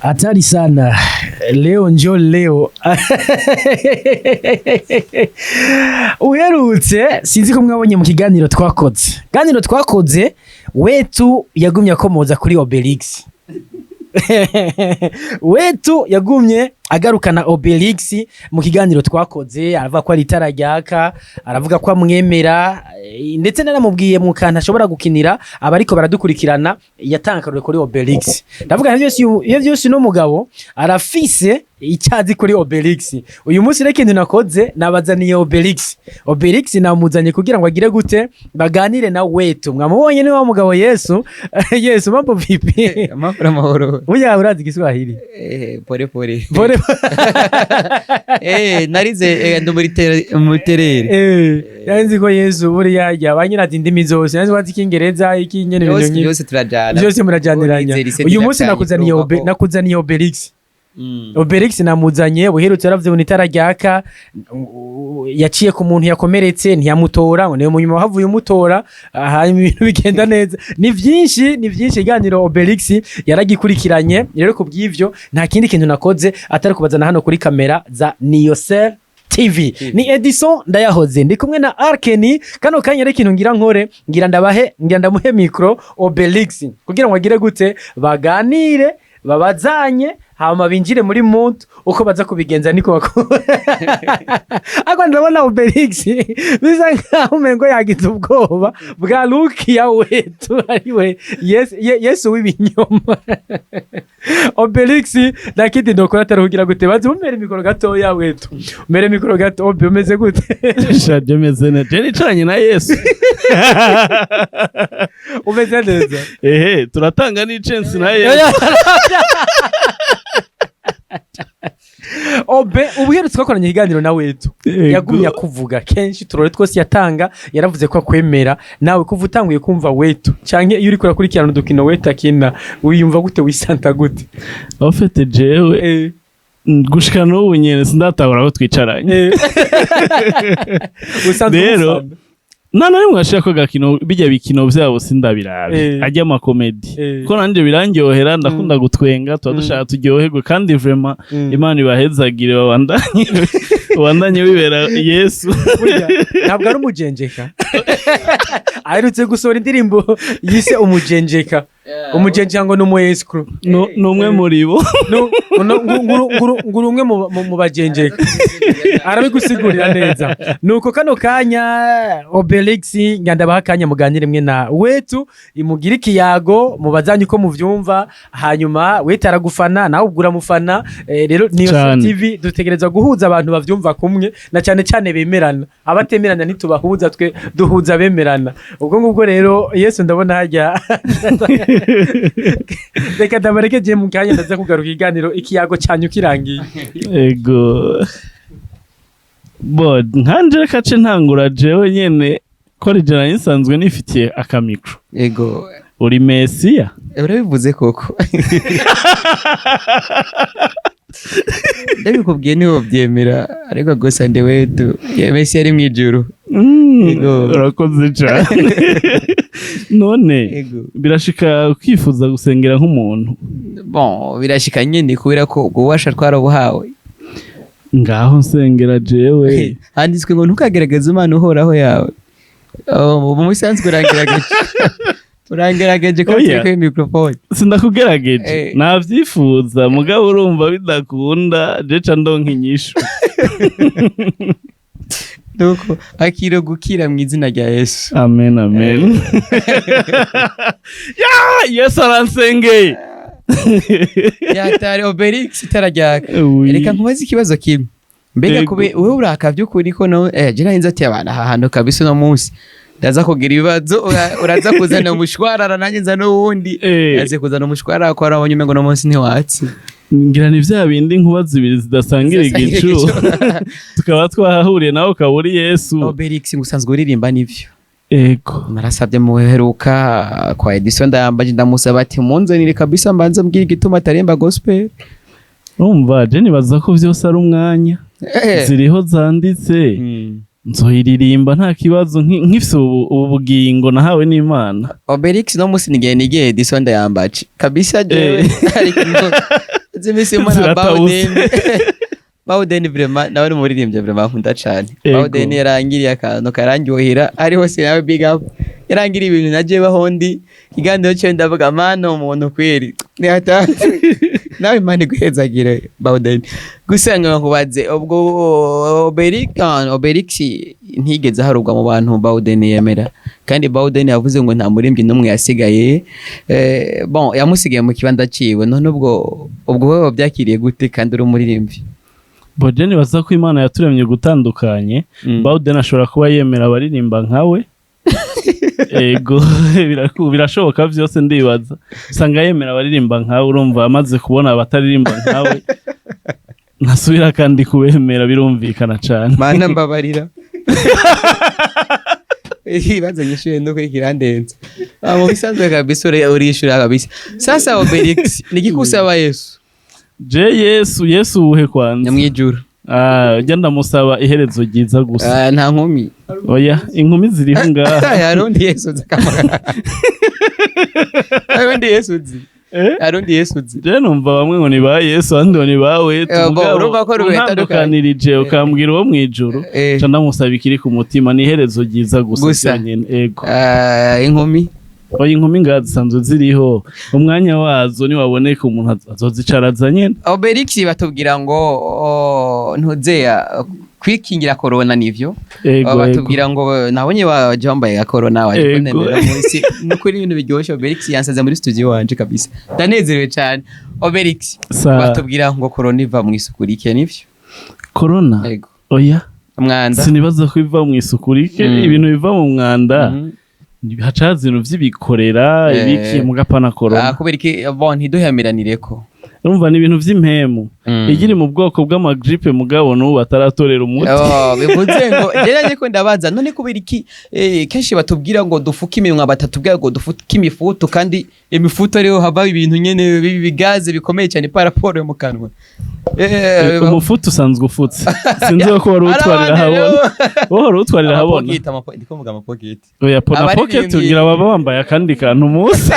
Hatari sana leo, njo leo. Uherutse sinzi ko mwabonye mu kiganiro twakoze, kiganiro twakoze wetu yagumye akomoza kuri Obelix. Wetu yagumye agarukana Obelix mu kiganiro twakoze, aravuga ko ari itara ryaka, aravuga ko amwemera, ndetse naramubwiye mu kantu ashobora gukinira abariko baradukurikirana, yatanga akarorero kuri Obelix. Ndavuga byose iyo byose uno mugabo arafise icyazi kuri Obelix. Uyu munsi rero ikintu nakoze, nabazaniye Obelix. Obelix namuzanye kugira ngo agire gute? Baganire na wetu. Mwamubonye, ni wa mugabo Yesu. Yesu, mambo vipi? Amahoro, amahoro. Burya urazi Igiswahili? Eh, pole pole. Pole. Eh, narize, ndi muri terere. Eh, nzi ko Yesu buriya yabanyiraza indimi zose, nzi ko azi Ikingereza, ikinyene, ibintu Byose nk'ibyo. Byose turajana. Byose murajyaniranya. Ubu nizera Uyu munsi ise nakuzaniye urumva ko- nakuzaniye Obelix. Obelix namuzanye, buherutse yaravuze ngo itara ryaka, yaciye ku muntu yakomeretse ntiyamutora, ngo niyo mu nyuma havuye umutora, hanyuma ibintu bigenda neza. Ni vyinshi, ni vyinshi. Iganiro Obelix yaragikurikiranye. Rero ku bw'ivyo nta kindi kintu nakoze atari kubazana hano kuri kamera za Niyosel TV. Ni Edison Ndayahoze, ndi kumwe na Arkeni. Kano kanya rero ikintu ngira nkore, ngira ndabahe, ngira ndamuhe micro Obelix kugira ngo agire gute? Baganire, babazanye, hama binjire muri mood. Uko baza kubigenza niko bakora. Ariko ndabona Obelix bisa nkaho umengo yagize ubwoba bwa look ya wetu, ariwe Yesu, Yesu w'ibinyoma. Obelix, nta kindi nokora atari kugira gute? Baze umere micro gatoya wetu, umere micro gato. Obe, umeze gute? Sha, meze neza, je nicaranye na Yesu. Umeze neza. Ehe, turatanga n'icensi na Yesu. Obe, ubuherutse twakoranye ikiganiro na wetu. Yego. Yagumye akuvuga kenshi, turore twose yatanga, yaravuze ko akwemera. Nawe kuva utanguye kumva wetu, canke iyo uriko urakurikirana udukino wetu akina, wiyumva gute? Wisanta gute? Au fait, jewe gushika n'ubu nyene sindatahura ko twicaranye. Usanzwe Rero, umufana. Nta na rimwe ashaka ko gakino bijya bikino vyabo sindabirabe, ajya amakomedi, ko nanje birandyohera, ndakunda gutwenga, tuba dushaka turyoherwe. Kandi vraiment, Imana ibahezagire, babandanye babandanye bibera Yesu. Burya ntabwo ari umujenjeka. Aherutse gusohora indirimbo yise Umujenjeka. Umujenjeka ngo ni umu escroc. Ni umwe muri bo. Nguru umwe mu bajenjeka, arabigusigurira neza. Nuko kano kanya Obelix ngandabaha akanya muganire mwe na wetu, imugire ikiyago, mubazanye uko muvyumva. Hanyuma wetu aragufana, nawe ubwo uramufana. Rero niyo Cane. TV dutegerezwa guhuza abantu bavyumva kumwe, na cyane cyane bemerana. Abatemerana ntitubahuza, twe duhuza abemerana. Ubwo ngubwo rero Yesu ndabona hajya, reka ndabareke, je mu kanya ndaza kugaruka ikiganiro, ikiyago cyanyu kirangiye. Ego, bo nkanje reka ce ntangura jewe nyene ko rijana nisanzwe nifitiye akamicro. Ego. Uri Mesiya? Urabivuze koko, ndabikubwiye niho byemera, ariko gusa ndi wetu Messi yari mu ijuru. Ego. Urakoze cyane. None Ego. birashika ukifuza gusengera nk'umuntu? Bon, birashika nyine kubera ko ubwo bubasha twarabuhawe. Ngaho nsengera jewe. Handitswe ngo ntukagerageze Imana uhoraho yawe. Oh, mu bisanzwe urangerageje, urangerageje ko Oya. turi kuri microphone. Sindakugerageje. Navyifuza, mugabo urumva bidakunda, je ca ndonka inyishu. Nuko akiro gukira mu izina rya Yesu. Amen, amen. Ya Yesu aransengeye. Yatari Obelix itarajyaka. Oui. Reka nkubaze ikibazo kimwe mbega. Yego. Kube wewe uraka by'ukuri ko no je narinze ati abantu aha hantu kabisa uno munsi ndaza kugira ibibazo, uraza kuzana umushwarara nanjye nza n'uwundi. Yaze kuzana umushwarara ko arabonye umengo no munsi ntiwatsi. Ngira ni vya bindi nkuba zibiri zidasangira Zidasangira igicu. igicu. Tukaba twahahuriye, nawe ukaba uri Yesu. Obelix, ngo usanzwe uririmba nivyo? Ego. Narasabye muheruka kwa Edison ndayambaje, ndamusaba ati munzanire kabisa mbanze mbwira igituma ataremba gospel. Urumva je nibaza ko vyose ari umwanya. Ziriho zanditse. Nzoyiririmba nta kibazo, nkifise ubu bugingo nahawe n'Imana. Obelix, no musi nigihe nigihe diso ndayambaje kabisa jewe, ariko zimisi mbona. Ziratabuse. Bawden, Bawden vraiment nawe ni umuririmbyi vraiment nkunda cane. Bawden yarangiriye akantu karandyohera ari hose, nawe big up. Yarangiriye ibintu naje bahondi ikiganiro cyo ndavuga mana umuntu kweri ni hatari. Nawe Imana iguhezagire, Bawden. Gusa nkubaze, ubwo Obelix, Obelix ntigeze aharurwa mu bantu Bawden yemera, kandi Bawden yavuze ngo nta murimbyi n'umwe yasigaye, bon, yamusigaye mu kibanza ciwe. None ubwo wewe wabyakiriye gute kandi uri umuririmbyi? Boje nibaza ko Imana yaturemye gutandukanye. Bawden ashobora kuba yemera abaririmba nkawe. Ego, birashoboka byose. Ndibaza usanga yemera abaririmba nkawe. Urumva amaze kubona abataririmba nkawe, ntasubira kandi kubemera, birumvikana cane. Mana mbabarira, ibibazo nyishuye nuko ikirandenze. Ah, mu bisanzwe kabisa urishura kabisa. Sasa Obelix, nikikusaba Yesu? Je Yesu, Yesu uwuhe kwanza? Nyamwijuru. Ah, jya ndamusaba iherezo ryiza gusa. Ah, nta nkumi? Oya, inkumi ziriho ngaha. Harundi Yesu uzi kamara? Harundi Yesu uzi? Eh? Harundi Yesu uzi? Je numva bamwe ngo ni ba Yesu, abandi ngo ni ba wetu. Eh, bo, Mugabo, urumva ko bitandukanye. untandukanirije ukambwira uwo mw'ijuru, ca ndamusaba ikiri ku mutima, ni iherezo ryiza gusa. Gusa. Byonyene, ego. Ah, inkumi? Oya, inkumi ngaha zisanzwe ziriho, umwanya wazo niwaboneka umuntu azozicaraza nyene. Obelix, batubwira ngo oh, ntuzeya kwikingira corona nivyo? Ego, ego. Batubwira ngo nabonye baje bambaye ya corona, waje Ego. kunembera munsi. Nukuri ibintu biryoshye. Obelix yansaze muri studio wanje kabisa, ndanezerewe cyane. Obelix, batubwira ngo corona iva mu isuku rike, nivyo? Corona? Ego. Oya. Umwanda? Sinibaza ko biva mu isuku rike. Ibintu biva mu mwanda, haca haza ibintu vy'ibikorera, ibiki mu gapana corona. Ah, kubera iki? Bon, ntiduhamiranireko. Urumva ni ibintu vy'impemu, igiri mu bwoko bw'amagrippe, mugabo n'ubu bataratorera umuti. Oh, bivuze ngo jera ko ndabaza none kubera iki kenshi batubwira ngo dufuke iminwa, batatubwira ngo dufuke imifuto, kandi imifuto ariho hava ibintu nyene bigaze bikomeye cyane par rapport yo mu kanwa? Umufuto usanzwe ufutse, sinzi ko wari utwarira habona, wowe wari utwarira habona. Amapoketi, ndiko mvuga amapoketi. Oya, pona Abaririmbyi- pocket ugira baba bambaye akandi kantu munsi.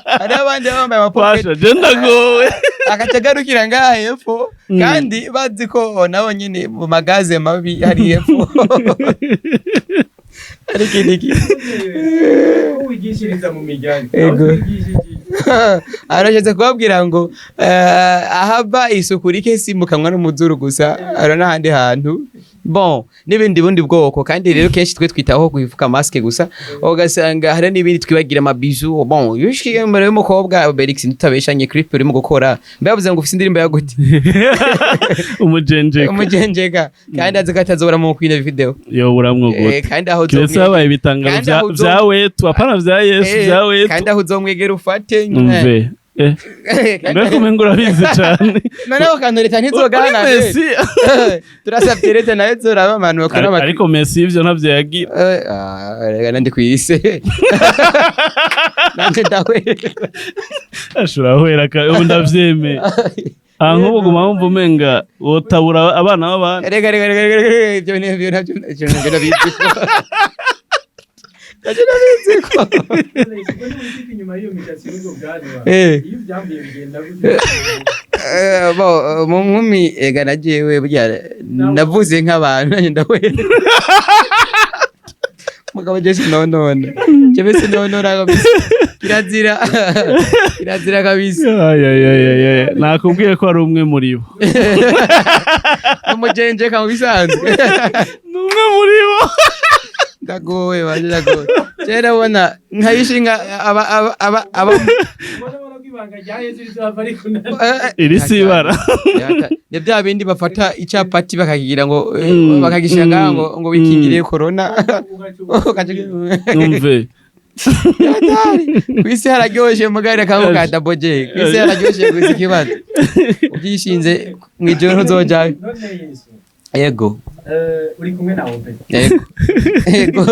Hari abandi baba bambaye amapoketi. Pasha, je ndagowe. Agaca agarukira ngaha hepfo, kandi bazi ko nabo nyene mu magaze mabi hari hepfo hari ikindi Wigishiriza mu miryango. Ego. Arashatse kubabwira ngo ahava isuku rike si mu kanwa n'umuzuru gusa, hari n'ahandi hantu, bon, n'ibindi bundi bwoko. Kandi rero kenshi twe twitaho kwifuka masque gusa, ugasanga hari n'ibindi twibagira, amabizu. Bon, iyo ushikiye imbere y'umukobwa, Obelix, tutabeshanye, clip urimo gukora, mbavuze ngo ufise indirimbo ya gute? Umujenjeka. Umujenjeka, kandi azi ko atazobora mu kwina video. Yoburamwo gute? Kandi aho Kiretse habaye ibitangaro kandi aho vya wetu, apana vya Yesu, vya wetu. Kandi aho uzomwegera ufate. Umve, mbega umengo urabizi cane. Noneho kantu leta ntizogana. Uri Messi. Turasabye leta nayo izoraba abantu bakora Ariko Messi ivyo ntavyo yagira. Ah, reka nandi kwise nanje ndahwera. Ashobora hwera ubu ndavyemeye. Ah, nk'ubu guma wumva umenga wotabura abana b'abandi. Reka reka reka reka reka, ibyo ni ibyo nabyo, ibyo nabyo ndabizi ko, nabyo ndabizi ko. Iyo byambuye bigenda gute? Bo mu nkumi ega na jewe burya navuze nk'abantu, nanjye ndahwera. Mugabo je sinonona, jewe sinonona kabisa, kirazira, kirazira kabisa. Ay, ay, ay, ay, ay. Nakubwiye ko ari umwe muri bo. Umujenjeka mu bisanzwe. Ni umwe muri bo. Ndagowe baje, ndagowe. Je ndabona nkayishinga aba aba aba aba Iri si ibara. Ni bya bindi bafata icapati bakakigira ngo bakagishira ngaha ngo bikingire corona. Numve. Kwisi hararyoshe mugari akangu ka daboje, kwisi hararyoshe gusa ikibazo ubyishinze mwijoro ntuzojayo. None Yesu, Yego. Uri kumwe na Obe? Yego,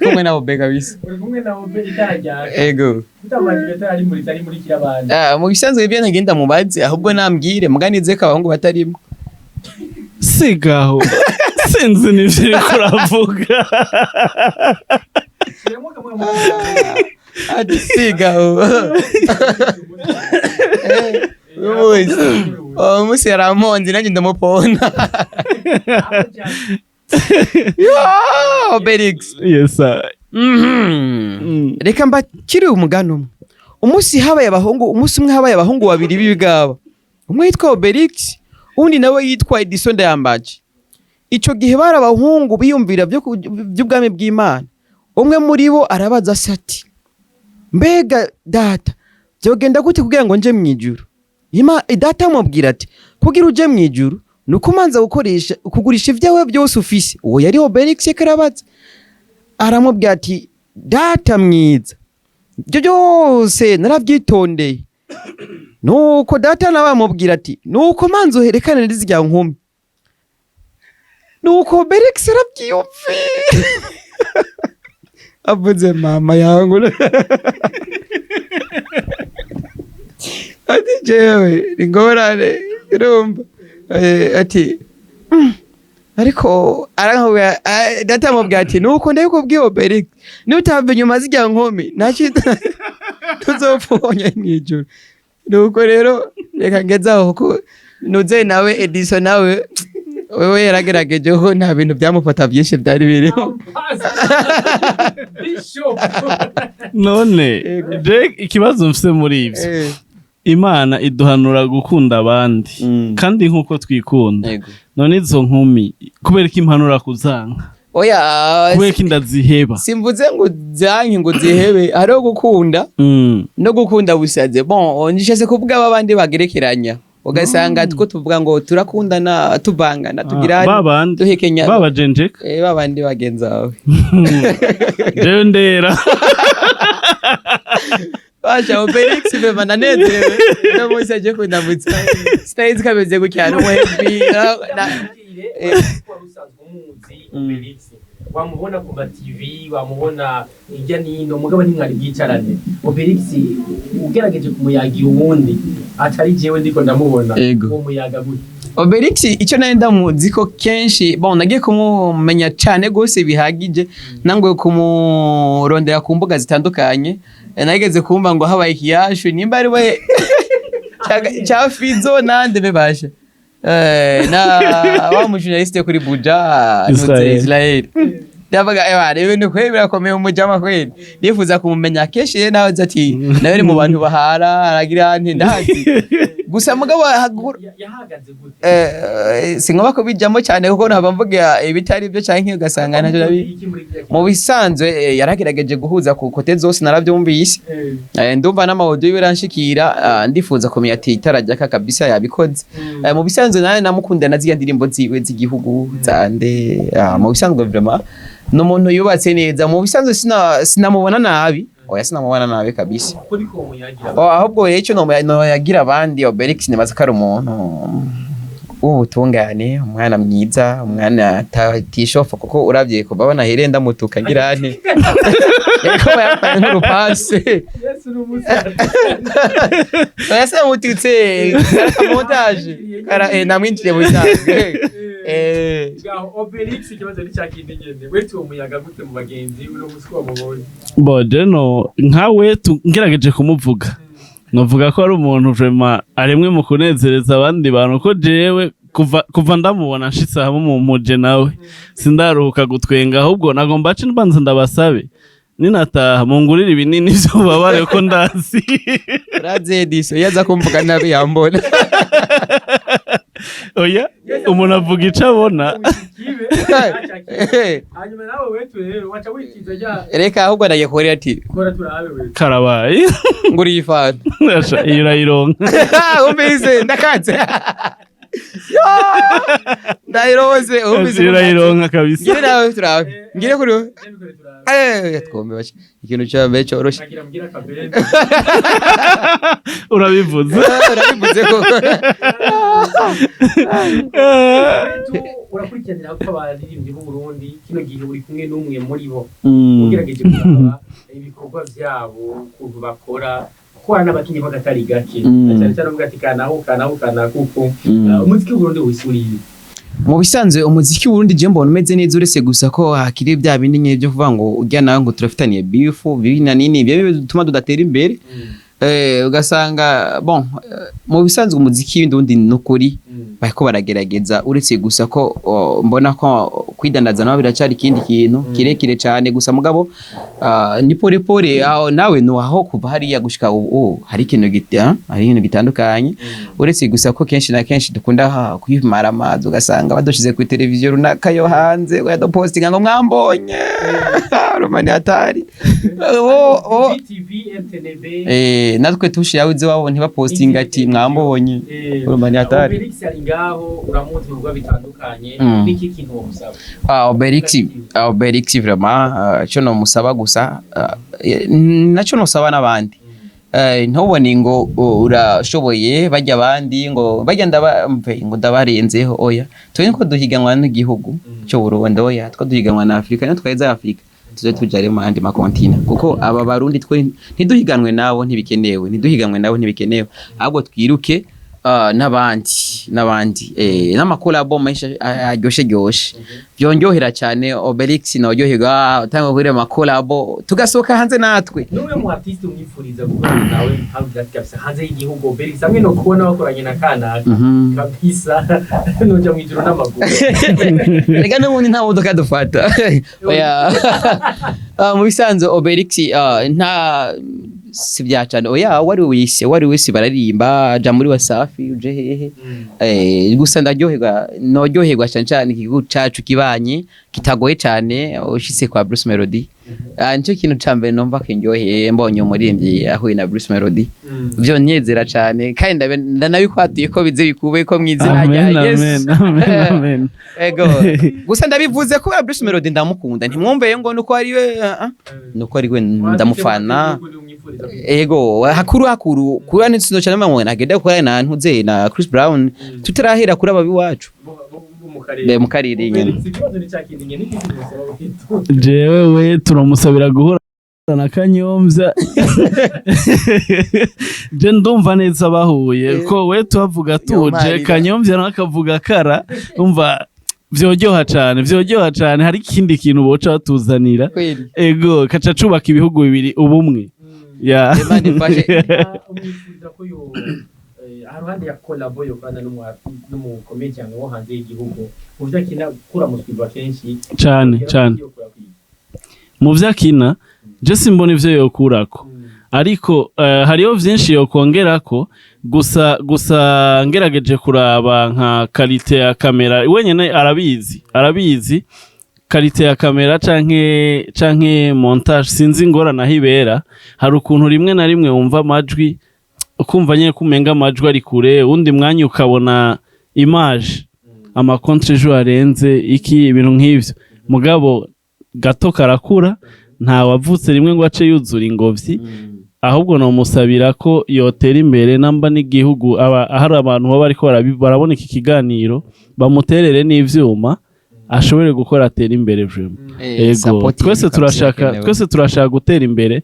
kumwe na Obe kabisa. Uri kumwe na Obe, itara ryaka. Yego. Utamanje itara rimuritse, rimurikira abantu. Ah, mu bisanzwe ibyo ntagenda mubaze, ahubwo nambwire muganize ko abahungu batarimo. Sigaho. Sinzi n'ivyo uriko uravuga. Ati siga uyu munsi, uwo munsi yaramponze, nanjye ndamupona. Yo, Obelix. Yes sir. Reka mbakire umugani umwe. Umunsi habaye abahungu, umunsi umwe habaye abahungu babiri b'ibigaba, umwe yitwa Obelix, undi nawe yitwa Edison Ndayambaje. Ico gihe bari abahungu biyumvira by'ubwami bw'Imana. Umwe muri bo arabaza se ati: "Mbega data, byogenda gute kugira ngo nje mu ijuru?" Data amubwira ati: "Kugira uje mu ijuru ni uko umanza gukoresha kugurisha ibyawe byose ufise." Uwo yari Obelix karabaza, aramubwira ati: "Data mwiza, ibyo byose narabyitondeye." Nuko data nawe amubwira ati: "Nuko manza uherekane n'izirya nkumi." Nuko Obelix arabyiyumvira, avuze mama yangu, ati: "Jewe ni ngorane." Urumva, ati: Ariko arankubwira." Data amubwira ati: "Nuko ndabikubwiye Obelix, nutava inyuma zirya nkumi ntacyo tuzopfa mw'ijuru." Nuko rero reka ngeze aho, kuko nuze nawe Edison nawe wewe yaragerageje ko nta bintu byamufata byinshi byari birimo. Bishop. None Yego. je ikibazo mfise muri ivyo, Imana iduhanura gukunda abandi kandi nkuko twikunda. None izo nkumi kubera ko impanura kuzanka, Oya, kubera ko indaziheba? Simvuze ngo zanke ngo zihebe. Hariho gukunda no gukunda busaze. Bon, nishase kuvuga abandi bagerekeranya, ugasanga two tuvuga ngo turakundana, tuvangana, tugira Babandi duhekenya. Babajenjeka. Babandi bagenzi bawe. Jewe ndera. Basha, Obelix vraiment nanezerewe uno munsi aje kundamutsa. Sinari nzi ko ameze gutya, n'umuhebi. Wari usanzwe umuzi Obelix, wamubona ku ma TV, wamubona hirya n'ino, mugabo ntimwari bwicarane. Obelix ugerageje kumuyagira uwundi atari jewe ndiko ndamubona, Ego. uwo muyaga gute? Obelix icyo nari ndamuzi ko kenshi, bon, nagiye kumumenya cyane gose bihagije nangwe kumurondera ku mbuga zitandukanye. Nageze kumva ngo habaye ikiyashu nimba ari we ca Fizo nande bebasha, na wa mu journaliste kuri Buja Israel. Israel. Ndavuga ewa ibintu kweli birakomeye, umujama kweli nifuza kumumenya kenshi. Rero nawe ati nawe ni mu bantu bahara aragira nti ndahazi gusa mugabo Yahagaze gute? Singoba kubijamo cyane kuko ntabwo mvuga ibitari byo canke ugasanga ntacyo Iki muri kiriya mu bisanzwe yaragerageje guhuza ku côté zose, narabyumvise. Ndumva n'amawudiyo yiwe iranshikira. Ndifuza kumenya ati itara ryaka kabisa yabikoze. Mu bisanzwe nawe namukunda na ziriya ndirimbo ziwe z'igihugu zande. Mu bisanzwe vraiment ni umuntu yubatse neza. Mu bisanzwe sinamubona nabi, oya, sinamubona nabi kabisa. Kuri ko muyagira? Oh, ahubwo rero icyo noyagira abandi, Obelix nibaza ko ari umuntu w'ubutungane, umwana mwiza, umwana atishofa, kuko uravye kuva abona here ndamutuka ngira nte yariko yambaye nk'urupasi. Yesu ni umusaza. Oya, sinamututse, kara montage kara, namwinjiriye mu bisanzwe. Ngaho Obelix ikibazo ni cya kindi nyene, wese uwo muyaga gute mu bagenzi uno musi ko wamubonye? Bon, je no nkawe ngerageje kumuvuga, novuga ko ari umuntu vraiment aremwe mu kunezereza abandi bantu, ko jewe kuva ndamubona nshitse hamwe mu muje nawe sindaruhuka gutwenga. Ahubwo nagomba ace mbanza ndabasabe, ninataha mungurire ibinini vy'ububabare ko ndazi. Uraze Ediso iyo aza kumvuga nabi yambona. Oya, umuntu avuga ico abona. Kibe hanyuma nawe wetu rero waca wikiza rya Reka ahubwo ndagiye kuhorera ati kora turabe wetu. Karabaye. Nguriye ifanta. Asha, iyo urayironka. Umvise ndakanze. Yo! Ndayironse umvise. Iyo urayironka kabisa. Ngire nawe turabe, ngire kuri we. Nabikore turabe. Twombe bace ikintu cya mbere cyoroshye. Nagira mbwira kabere. Urabivuze. Urabivuze koko. Wetu urakurikiranira ko abaririmbyi b'u Burundi kino gihe uri kumwe n'umwe muri bo, ugerageje kuraba ibikorwa byabo ukuntu bakora, kuko hari n'abakinyi b'agatari gake, cyane cyane uvuga ati kanaho kanaho kana kuko umuziki w'u Burundi wisuriye. Mu bisanzwe umuziki w'Uburundi je mbona umeze neza, uretse gusa ko hakiri bya bindi nyine byo kuvuga ngo ujya nawe ngo turafitaniye beef bibi na nini, ibyo bituma tudatera imbere. Ugasanga bon, mu bisanzwe umuziki w'Indundi nukuri bariko baragerageza, uretse gusa ko mbona ko kwidandaza naho biracari ikindi kintu kirekire cyane. Gusa mugabo ni pole pole, aho nawe no aho kuva hariya gushika ubu hari ikintu hari ikintu gitandukanye, uretse gusa ko kenshi na kenshi dukunda kwimara amazi, ugasanga badushize ku televiziyo runaka yo hanze badupostinga ngo mwambonye romani hatari oh. BTV, RTNB. Natwe tushiraho izo ntibapostinga ati mwambonye romani hatari. Obelix ari ngaho, uramuzi mu bikorwa bitandukanye. Niki kintu womusaba? Obelix, Obelix vraiment, cyo nomusaba gusa, nacyo nosaba n'abandi, ntubone ngo urashoboye bajya abandi ngo bajya ndaba mve ngo ndabarenzeho. Oya, twe niko duhiganwa n'igihugu cyo Burundi, oya, two duhiganwa na Afrika. Niyo twaheza Afrika tuze tuja rero mu yandi ma continent, kuko aba Barundi twe ntiduhiganwe nabo, ntibikenewe, ntiduhiganwe nabo, ntibikenewe. Ahubwo twiruke n'abandi n'ama collabo menshi aryoshe ryoshe byongerera cyane. Obelix noryoherwa utanga kuri ama collabo tugasohoka hanze natwe. N'umwe mu artiste umwifuriza gukorana nawe mpamvu kabisa hanze y'igihugu, Obelix, hamwe no kubona wakoranye na kanaka kabisa noja mu ijuru n'amaguru. Reka n'ubundi nta modoka dufata, oya. Mu bisanzwe Obelix, nta si bya cyane, oya. Uwari wese bararirimba, aja muri Wasafi, uje hehe. Gusa ndaryoherwa, noryoherwa cyane cyane igihugu cacu kibanye kitagoye cyane, ushitse kwa Bruce Melody. Nicyo kintu ca mbere numva kindyoheye, mbonye umuririmbyi ahuye na Bruce Melody, vyonyezera cyane, kandi ndanabikwatuye ko bize bikube ko mw'izina rya Amen. Yesu. Amen, amen, amen. Ego, gusa ndabivuze kubera Bruce Melody ndamukunda, ntimwumveye ngo nuko ari we, nuko ari we ndamufana. Ego, hakuru hakuru kuri nitsinzo cyane mwe nagenda gukora na ntuze na Chris Brown, tutarahera kuri ababi wacu mu karere nyene. Jewe we turamusabira guhura na Kanyombya. Je ndumva neza bahuye ko we tuhavuga tuje. Yomarira. Kanyombya nawe akavuga kara, umva vyoryoha cane, vyoryoha cane. Hari ikindi kintu boca batuzanira. Kweli. Ego, kaca cubaka ibihugu bibiri ubumwe ya. Imana ifashe. Umwifuza ko yo haruhande ya collabo yokorana n'umu comedian wo hanze y'igihugu mu vyo akina kura muswiva kenshi? Cane cane. Mu vyo akina je simbona ivyo yokurako, ariko hariho vyinshi yokongerako. Gusa ngerageje kuraba nka qualité ya kamera, wenyene arabizi qualité ya kamera canke montage, sinzi ingorane aho ibera. Hari ukuntu rimwe na rimwe wumva amajwi, ukumva nyene ko umenga amajwi ari kure, uwundi mwanya ukabona image ama contre-jour arenze iki, ibintu nk'ivyo. Mugabo gato karakura, nta wavutse rimwe ngo ace yuzura ingobyi. Ahubwo nomusabira ko yotera imbere, namba n'igihugu aba hari abantu baba bariko barabona iki kiganiro, bamuterere n'ivyuma ashobore gukora atera imbere vraiment. Ego. Support Twese kabisa turashaka irakenewe. Twese turashaka gutera imbere.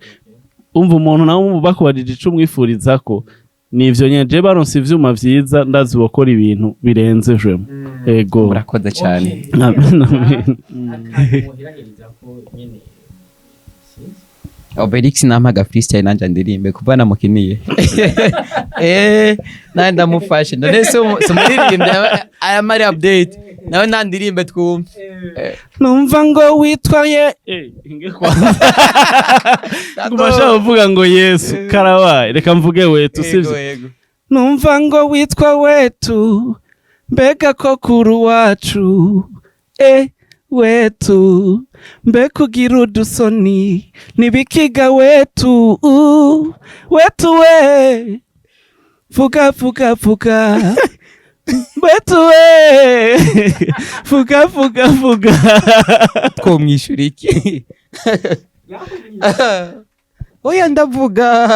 Umva, umuntu nawe bakubajije ico umwifuriza ko nivyo nyene, je baronse ivyuma vyiza ndazi bokora ibintu birenze vraiment. Ego. Murakoze cyane. Amen, amen. Akantu muheraheriza ko nyene sinzi. Obelix nampaga freestyle nanje ndirimbe kuva namukiniye. Nanje ndamufashe. None se umuririmbyi aya mari update nawe nandirimbe twumve. Numva ngo witwaye inge kwanza nguma nshaka kuvuga ngo Yesu karabaye, reka mvuge wetu, sivyo? Yego. Numva ngo witwa wetu, mbega ko kuri wacu wetu, mbega ugira udusoni nibikiga wetu, wetu we, vuga vuga vuga wetu we, vuga vuga vuga. Twomwishyura iki? Oya, ndavuga.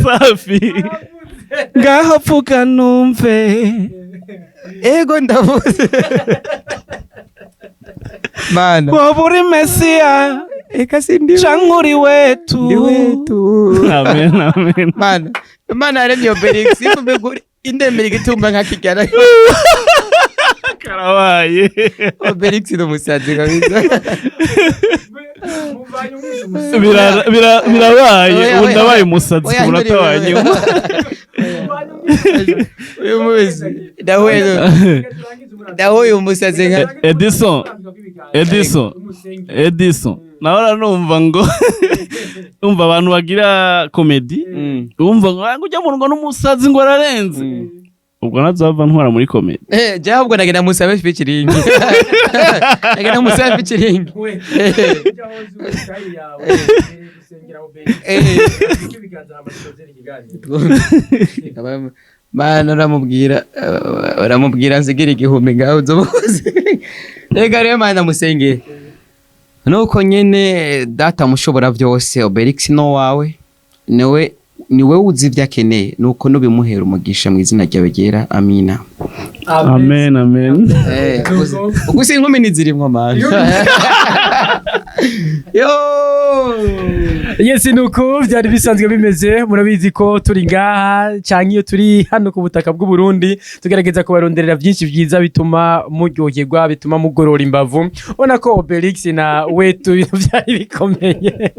Safi, ngaho vuga numve. Ego, ndavuze mana. Woba uri Mesiya? Eka sindi. Canke uri wetu? Ndi wetu. Amen, amen. Mana, Imana yaremye Obelix. Indemera igitumba nka kijyana. Karabaye. Obelix ni umusazi kabisa. Birabaye. Oya, Ubu oya, ndabaye oya. umusazi Oya, ku munota wa nyuma. Uyu munsi ndahuye umusazi nka Edison, Edison, Edison, nawe numva ngo umva abantu bagira comédie, umva ngo: "Ah, ngo ujya mu ngo n'umusazi, ngo ararenze." Ubwo nazava ntwara muri comédie. Eh, je ahubwo nagenda musabe featuring. Nagenda musabe featuring. Mana, uramubwira nsigira 1000 ngaho uzobuze. Rega rero mana, musengere. Nuko nyene data mushobora byose, Obelix no wawe niwe uzi ibyo akeneye, nuko nubimuhera umugisha mu izina ryawe ryera, amina. Amen, amen. Eh, ugusi inkumi ntizirimwo mana yo. Yes, nuko byari bisanzwe bimeze. Murabizi ko turi ngaha cyangwa iyo turi hano ku butaka bw'u Burundi, tugerageza kubaronderera byinshi byiza bituma muryoherwa, bituma mugorora imbavu. Ubona ko Obelix na Wetu ibintu byari bikomeye,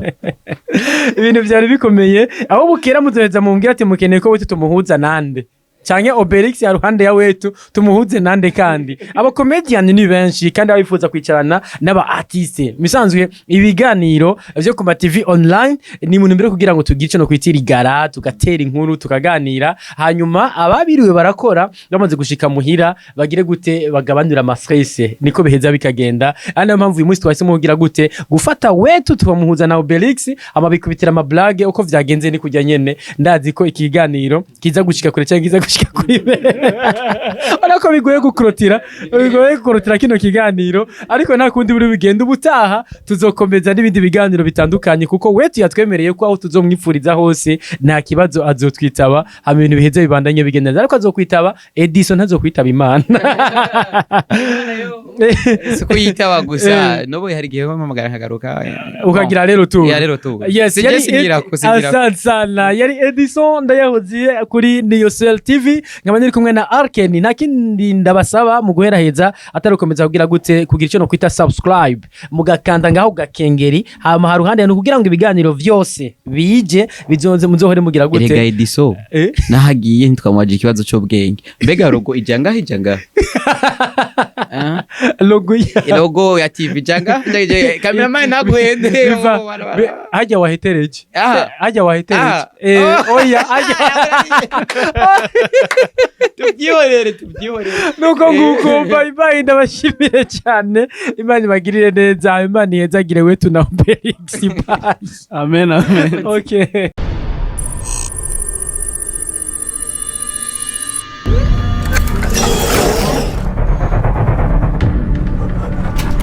ibintu byari bikomeye. Aho bukera muzoheza mumbwira ati mukeneye ko Wetu tumuhuza nande, canke Obelix ya ruhande ya Wetu tumuhuze nande. Kandi aba comedian ni benshi kandi abifuza kwicarana n'aba artiste. Misanzwe ibiganiro vyo ku ma TV online ni mu ntumbero kugira ngo tugire ico no kwitira igara, tugatera inkuru, tukaganira, hanyuma ababiriwe barakora bamaze gushika muhira bagire gute? Bagabanura ama stress. Niko biheza bikagenda. Ari nayo mpamvu uyu munsi twahisemo kugira gute? Gufata Wetu tubamuhuza na Obelix, amabikubitira ama blague. Uko vyagenze ni kujya nyene. Ndazi ko ikiganiro kiza gushika kure cyangwa kiza gushika kuri bene. Urabona ko bigoye gukorotira kino kiganiro, ariko nta kundi buri bigenda. Ubutaha tuzokomeza n'ibindi biganiro bitandukanye, kuko Wetu yatwemereye ko aho tuzomwipfuriza hose nta kibazo azotwitaba, hama ibintu biheze bibandanye bigenda neza. Ariko azokwitaba Edison, ntazokwitaba Imana. Si kuyitaba gusa, n'ubu hari igihe bampamagara nkagaruka. Ukagira rero tu. Ya rero tu. Yes. Sijye Yari singira. Asante sana. Yari Edison Ndayahoziye kuri Niyosel TV, nkaba niri kumwe na Arken. Nta kindi ndabasaba mu guheraheza atari gukomeza kugira gute? Kugira icyo no kwita subscribe, mugakanda ngaho gakengeri, hama haruhande ni kugira ngo ibiganiro vyose bije bizonze muzohore mugira Erega gute? Ediso, Eh? nahagiye ntitwamubaje ikibazo c'ubwenge. Mbega logo ija ngaha, ija ngaha? Ah? Logo ya Logo ya TV ija ngaha? Cameraman ntaguhende. Hajya wahetereje. Ah. Hajya wahetereje. Ah. Eh. Oh. Oya, hajya. Tubyihorere, tubyihorere. Nuko nguko, bye bye, ndabashimire cyane. Imana ibagirire neza, Imana ihezagire Wetu na Obelix. Bye. Amen, amen. Okay.